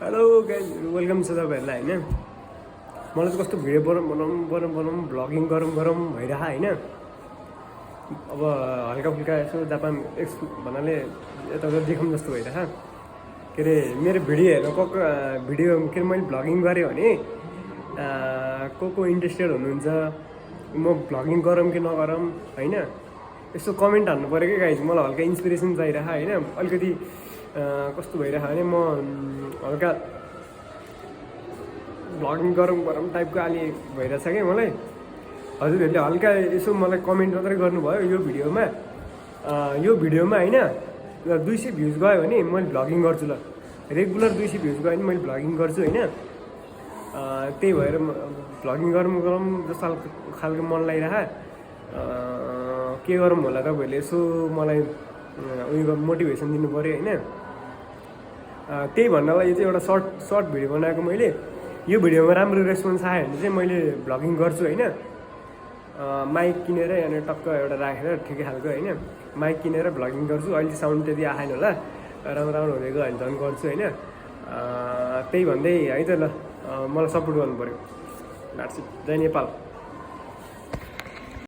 Hello guys welcome छ तपाईँहरूलाई होइन मलाई चाहिँ कस्तो भिडियो बनाउँ भ्लगिङ गरौँ भइरह होइन अब हल्का फुल्का यसो जापान एक्स भन्नाले यताउता देखाउँ जस्तो भइरह के अरे मेरो भिडियो हेर्नु भिडियो के अरे मैले भ्लगिङ गरेँ भने को इन्ट्रेस्टेड हुनुहुन्छ म भ्लगिङ गरौँ कि नगरौँ होइन यसो कमेन्ट हान्नु पऱ्यो क्या गाइज मलाई हल्का इन्सपिरेसन चाहिरहेको होइन अलिकति कस्तो भइरहेको भने म हल्का भ्लगिङ गरौँ टाइपको अलि भइरहेछ क्या मलाई हजुरहरूले हल्का यसो मलाई कमेन्ट मात्रै गर्नुभयो यो भिडियोमा होइन 200 भ्युज गयो भने मैले भ्लगिङ गर्छु ल रेगुलर 200 भ्युज गयो भने मैले भ्लगिङ गर्छु होइन त्यही भएर भ्लगिङ गरौँ जस्तो खालको मन लागिरह के गरौँ होला तपाईँहरूले यसो मलाई उयो मोटिभेसन दिनु पऱ्यो होइन त्यही भन्नलाई यो चाहिँ एउटा सर्ट भिडियो बनाएको मैले यो भिडियोमा राम्रो रेस्पोन्स आयो भने चाहिँ मैले भ्लगिङ गर्छु होइन माइक किनेर अनि टक्क एउटा राखेर ठिकै खालको होइन माइक किनेर भ्लगिङ गर्छु अहिले साउन्ड त्यति आएन होला राम्रो हुँदै गयो भने झन् गर्छु होइन त्यही भन्दै है त ल मलाई सपोर्ट गर्नु पऱ्यो जय नेपाल।